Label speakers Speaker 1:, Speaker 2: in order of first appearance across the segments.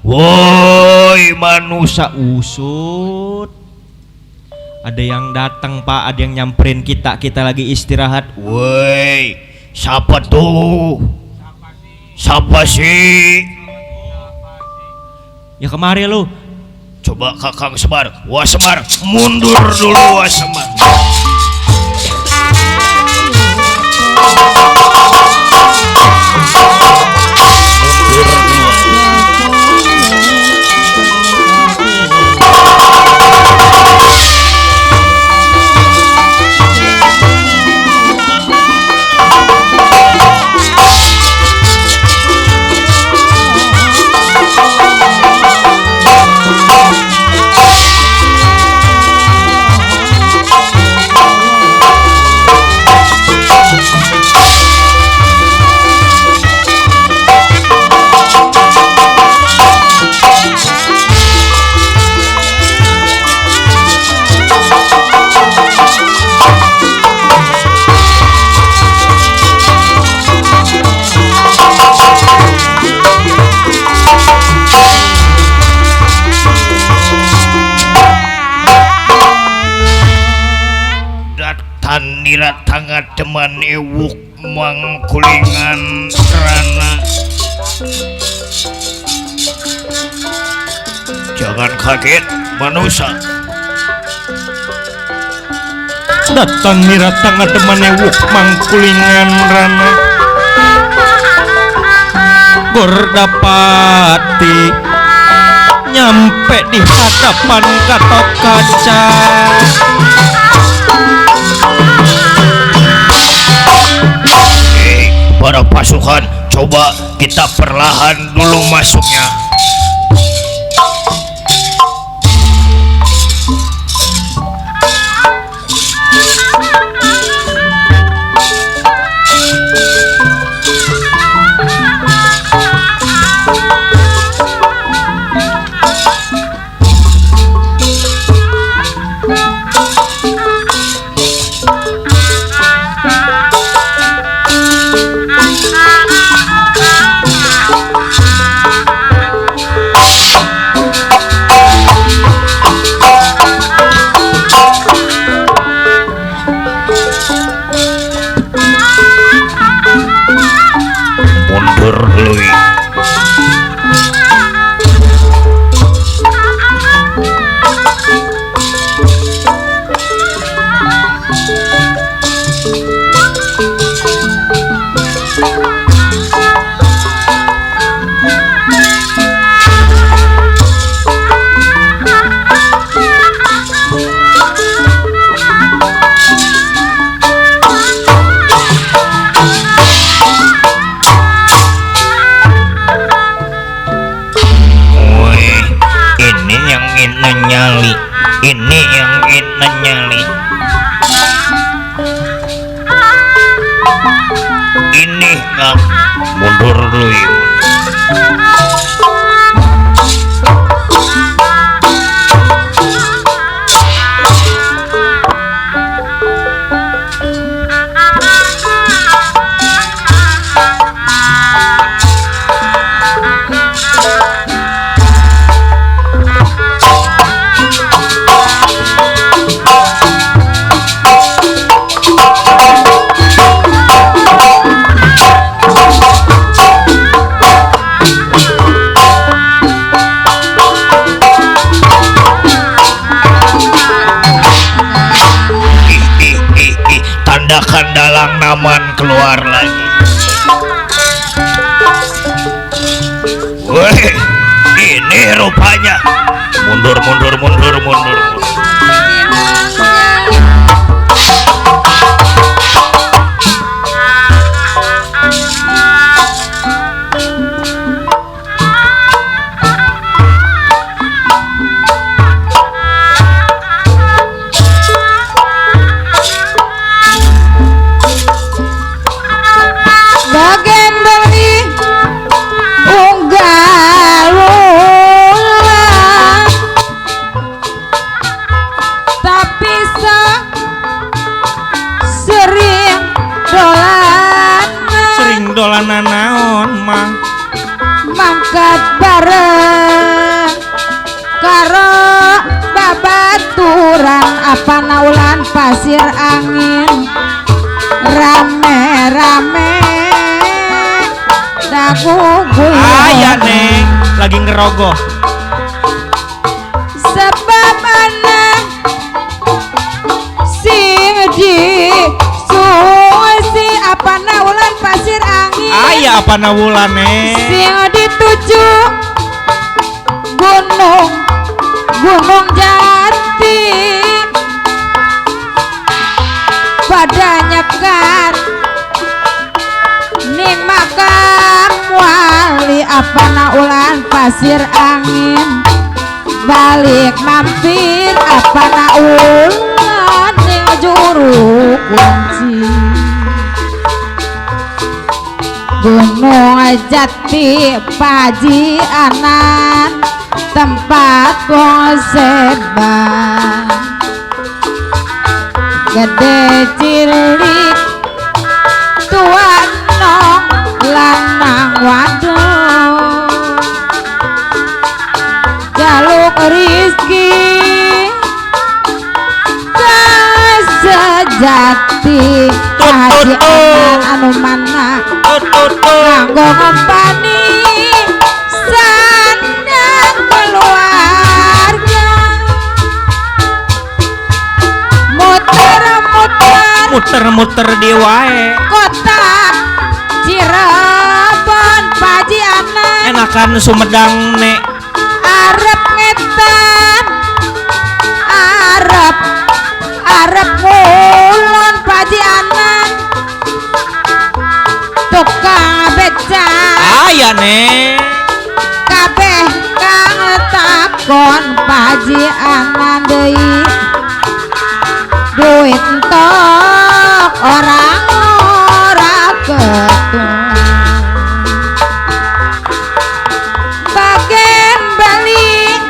Speaker 1: woi manusia usut. Ada yang datang Pak, ada yang nyamperin kita lagi istirahat.
Speaker 2: Woi, siapa tuh? Siapa sih?
Speaker 1: Ya kemari lu.
Speaker 2: Coba Kakang Semar, Wah Semar, mundur dulu Wah Semar. Nira tangga teman ewuk mangkulingan rana. Jangan kaget manusia.
Speaker 1: Datang nira tangga teman ewuk mangkulingan rana. Gordapati nyampe di hadapan katok kaca.
Speaker 2: Para pasukan, coba kita perlahan dulu masuknya. Ini yang kita nyali. Ini nggak mundur dulu ya. Dalang naman keluar lagi. Woi, ini rupanya mundur.
Speaker 3: baturan apa naulan pasir angin rame-rame dagu
Speaker 1: Aya neng lagi ngerogoh.
Speaker 3: sebab anak sing di susi apa naulan pasir angin
Speaker 1: Aya apa nawulan neng?
Speaker 3: sing dituju gunung jati pada nyekat ning makam wali apa naulan pasir angin balik mampir apa naulan ning juru kunci gunung jati pajianan tempat wong seban gede cilik tua nong lanang wadon jaluk rizki sejati haji anan anu mana nganggo ngempani sandang keluarga
Speaker 1: Muter-muter di wae.
Speaker 3: kota Cirebon pajianan
Speaker 1: Enakan Sumedang nek.
Speaker 3: arep ngetan arep ngulon pajianan tukang beca
Speaker 1: Aya neng.
Speaker 3: kabeh kang takon pajianan deui duit entok orang ora ketung bagen balik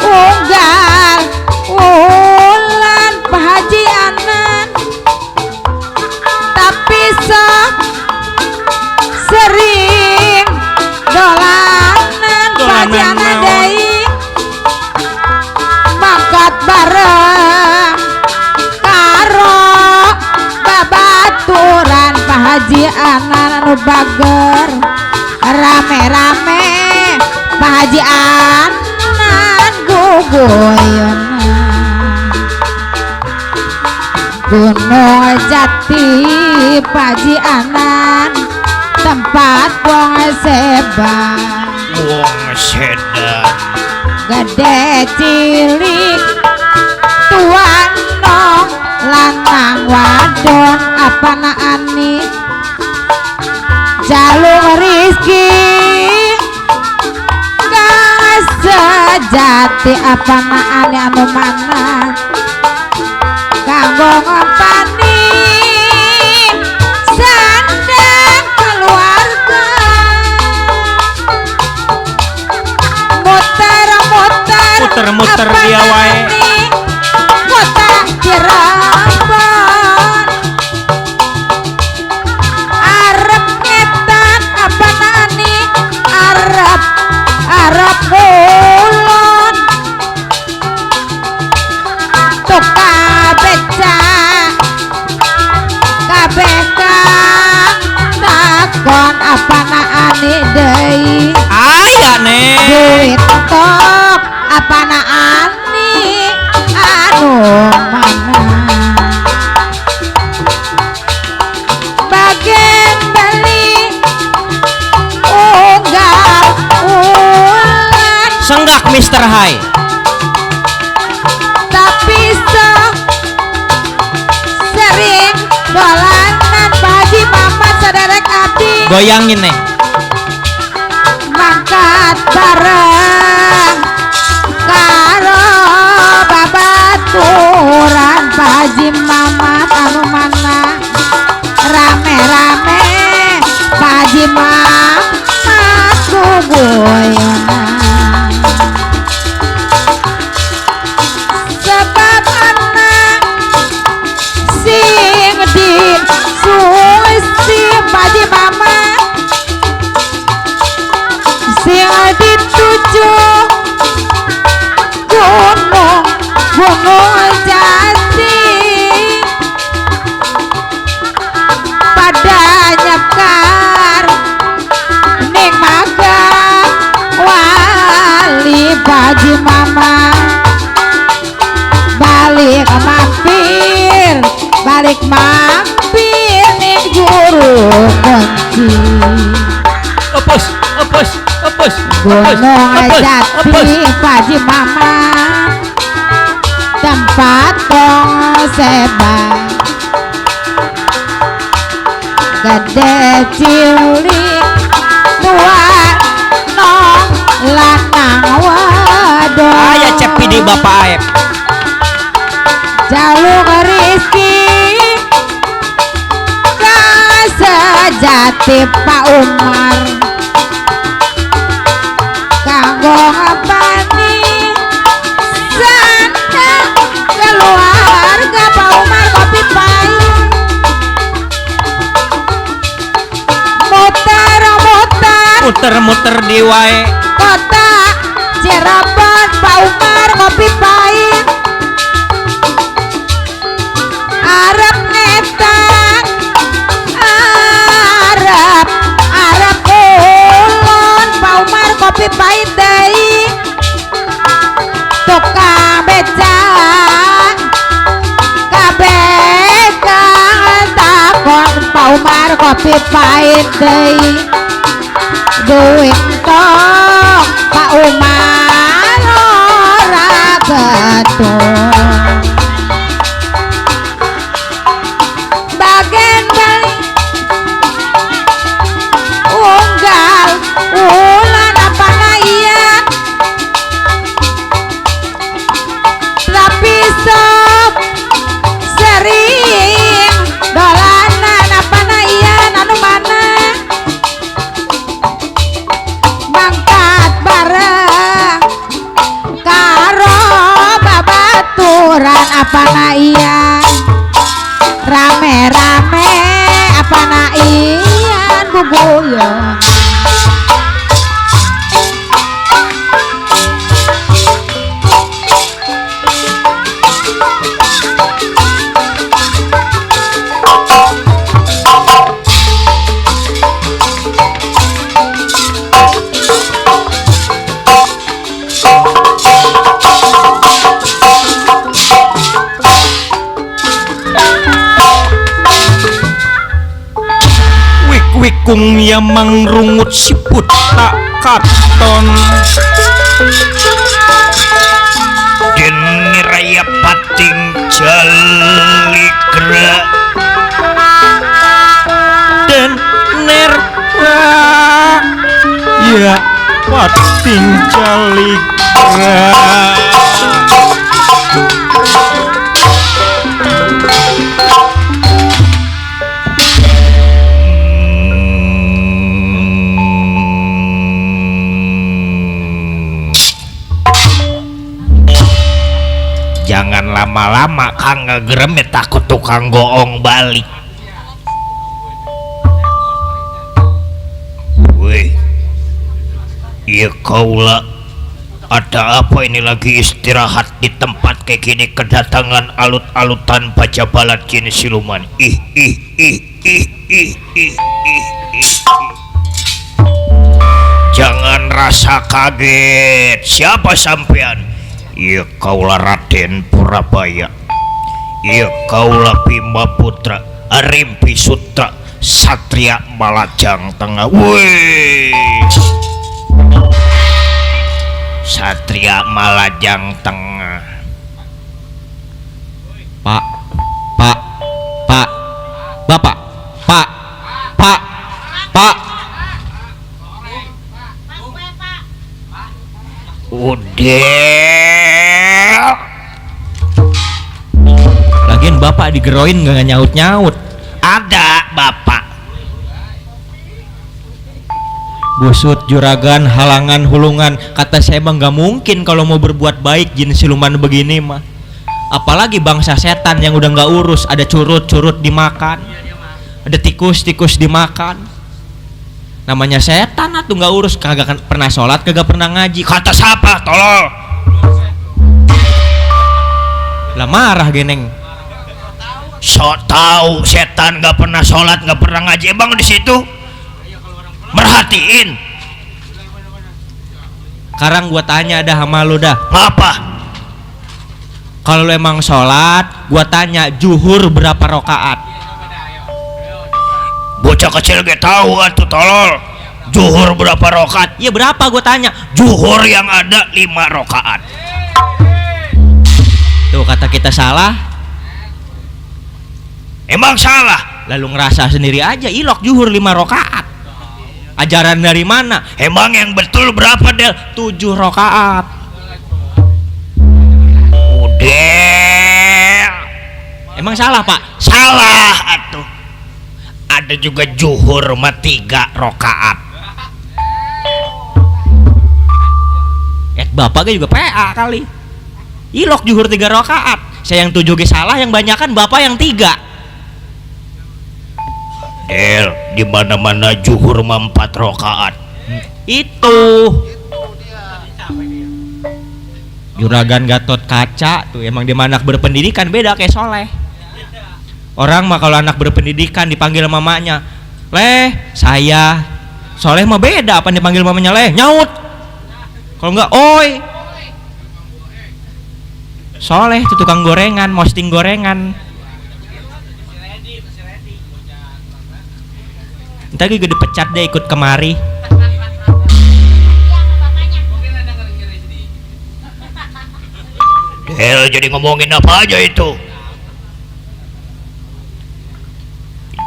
Speaker 3: unggal ulan pajianan tapi sok sering dolanan pajianan deui mangkat bareng karo babaturan pajianan anu bager rame-rame pajianan guguyonan gunung jati pajianan tempat wong seban
Speaker 2: Wong sedan
Speaker 3: gede cilik tua nong lanang wadon apa naani jalur rizki kang sejati apa naani anu mana kanggo ngempani sandang keluarga
Speaker 1: Muter-muter
Speaker 3: apa
Speaker 1: dia wae.
Speaker 3: naani kota Cirebon arep ngetan apa naani arep ngulon tukang beca kabeh kang takon apa naani deui
Speaker 1: Aya neng.
Speaker 3: duit tok apa naani anu mana bagen beli unggal ulan
Speaker 1: Senggak Mr. Hai.
Speaker 3: tapi sering dolanan Haji Mamat saderek abdi
Speaker 1: Goyangin neng.
Speaker 3: mangkat bareng karo babaturan Haji Mamat anu mana rame-rame Haji Mamat guguyonan sebab anak sing di susi Haji Mamat sing dituju gunung Gunung Jati Paji Mama tempat tong sebang gede cilik tua nong lanang waduh
Speaker 1: aya cepi di bapak aep
Speaker 3: jaluk rizki sejati Pak Umar kanggo ngabani sana keluarga Pak Umar kopi pahit
Speaker 1: muter-muter di wae
Speaker 3: kota Cirebon Pak Umar kopi pahit arep ngetan arep ulun Pak Umar kopi pahit deui tukang beca kabeh kang takon Pak Umar kopi pahit deui duit tong Pak Umar ora betul bagian bali unggal ulan apa iya tapi sok sering dolanan apa iya anu mana mangkat bareng karo babaturan apa iya rame-rame apa iya bubuyan
Speaker 1: wikung ya mangrungut siput tak katon
Speaker 2: Den raya pating jaligra
Speaker 1: dan nerwa ya pating jaligra
Speaker 2: jangan lama-lama kang ngegeremet takut tukang goong balik. Weh, iya kaula, ada apa ini lagi istirahat di tempat kayak gini kedatangan alut-alutan pajabalat jin siluman. Ih. Jangan rasa kaget. Siapa sampean? Iya kaulah Raden Purabaya. Iya kaulah Bima Putra Arimpi Sutra Satria Malajang Tengah. Wih, Satria Malajang Tengah.
Speaker 1: Pak Bapak Pak
Speaker 2: Udah.
Speaker 1: lagian bapak digeroin nggak nyaut
Speaker 2: Ada bapak.
Speaker 1: busut juragan halangan hulungan kata saya mah nggak mungkin kalau mau berbuat baik jin siluman begini mah apalagi bangsa setan yang udah nggak urus ada curut dimakan ada tikus dimakan namanya setan atuh nggak urus kagak pernah sholat kagak pernah ngaji
Speaker 2: Kata siapa? Tolol.
Speaker 1: lah marah geneng
Speaker 2: So tahu setan nggak pernah sholat nggak pernah ngaji bang di situ. Merhatiin.
Speaker 1: sekarang gua tanya dah sama lu dah
Speaker 2: Ngapa?
Speaker 1: kalau lu emang sholat gua tanya zuhur berapa rakaat
Speaker 2: Bocah kecil gak tahu atuh tolol. Zuhur berapa rokaat?
Speaker 1: Ya berapa gue tanya?
Speaker 2: Zuhur yang ada 5 rokaat.
Speaker 1: Tuh kata kita salah.
Speaker 2: Emang salah?
Speaker 1: Lalu ngerasa sendiri aja, ilok zuhur 5 rokaat. Ajaran dari mana?
Speaker 2: Emang yang betul berapa, Del?
Speaker 1: 7 rokaat.
Speaker 2: Udah.
Speaker 1: Emang salah pak?
Speaker 2: Salah atuh. Ada juga zuhur mah 3 rokaat.
Speaker 1: Bapaknya juga PA kali. Ilok zuhur 3 rokaat. Saya yang 7 ge salah, yang banyakan bapak yang 3.
Speaker 2: Del, di mana-mana zuhur mah 4 rokaat.
Speaker 1: Itu Juragan Gatot Kaca tuh emang dia anak berpendidikan, beda kayak Soleh. Orang mah kalau anak berpendidikan dipanggil mamanya Leh, saya. Soleh mah beda, apa dipanggil mamanya Leh, nyaut. Kalau enggak oi. Soleh itu tukang gorengan, posting gorengan. Ntar juga dipecat deh ikut kemari.
Speaker 2: Del, jadi ngomongin apa aja itu?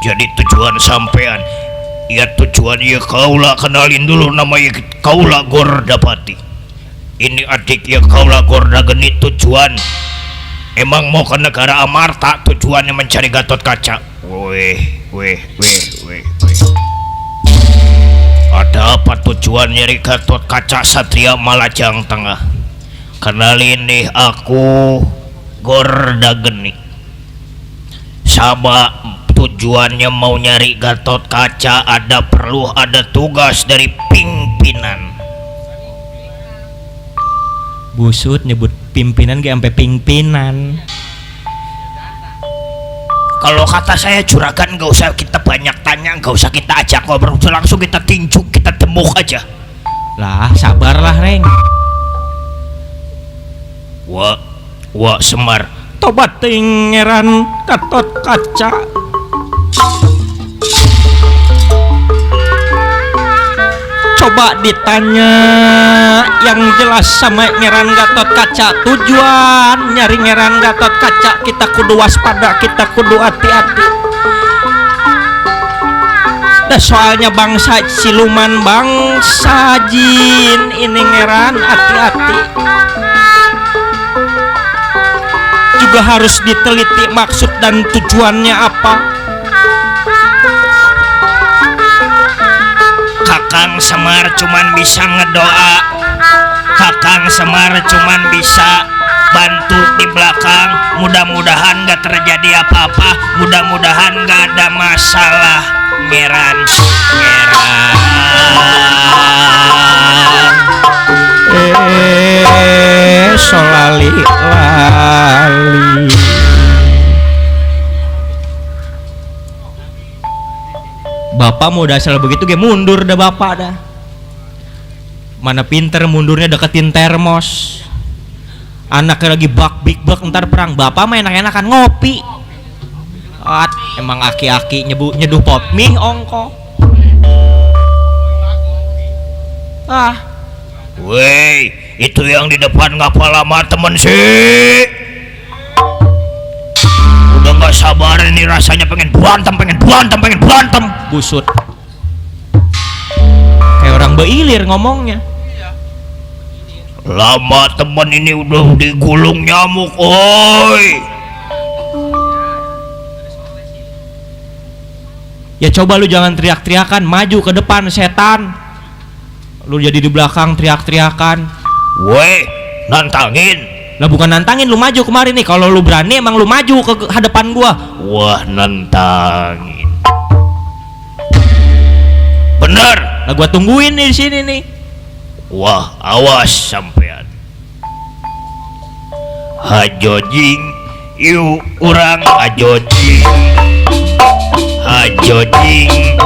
Speaker 2: Jadi tujuan sampean, ya tujuan ya kaulah kenalin dulu nama ya kaulah Gordapati. Ini adik ya kaulah Gorda Geni. Tujuan emang mau ke negara Amarta, tujuannya mencari Gatot Kaca. Weh. Ada apa tujuan nyari Gatot Kaca Satria Malajang Tengah? Kenalin nih, aku Gorda Geni. Sama tujuannya mau nyari Gatot Kaca, perlu ada tugas dari pimpinan.
Speaker 1: Busut nyebut pimpinan ge sampai pimpinan.
Speaker 2: Kalau kata saya juragan, gak usah kita banyak tanya, gak usah kita ajak ngobrol, langsung kita tinjuk, kita temuk aja.
Speaker 1: Lah sabarlah Reng.
Speaker 2: Wah Semar,
Speaker 1: Tobat tingeran Gatot Kaca. Coba ditanya yang jelas sama ngeran Gatot Kaca. Tujuan nyari ngeran Gatot Kaca, kita kudu waspada, kita kudu hati-hati. Dah soalnya bangsa siluman, bangsa jin, ini ngeran hati-hati. Juga harus diteliti maksud dan tujuannya apa.
Speaker 2: Kakang Semar cuman bisa ngedoa, Kakang Semar cuman bisa bantu di belakang. Mudah-mudahan gak terjadi apa-apa, mudah-mudahan gak ada masalah. Ngeran
Speaker 1: Solali lali. Bapak mau dasar begitu ge mundur dah bapak dah. Mana pinter mundurnya deketin termos. Anaknya lagi bak big bak ntar perang, bapak mah enak-enakan ngopi. Emang aki-aki nyeduh pop mie ongko.
Speaker 2: Weh, itu yang di depan ngapa lama temen sih? Udah gak sabar ini rasanya, pengen berantem.
Speaker 1: Busut kayak orang beilir ngomongnya.
Speaker 2: Lama temen ini udah digulung nyamuk, oi.
Speaker 1: Ya coba lu jangan teriak-teriakan, maju ke depan setan. Lu jadi di belakang teriak-teriakan.
Speaker 2: Weh, nantangin.
Speaker 1: Lah bukan nantangin, lu maju kemarin nih. Kalau lu berani emang lu maju ke hadapan gua.
Speaker 2: Wah, nantangin. Bener.
Speaker 1: Lah gua tungguin nih di sini nih.
Speaker 2: Wah, awas sampean. Hajojing, yuk urang hajojing. Hajojing.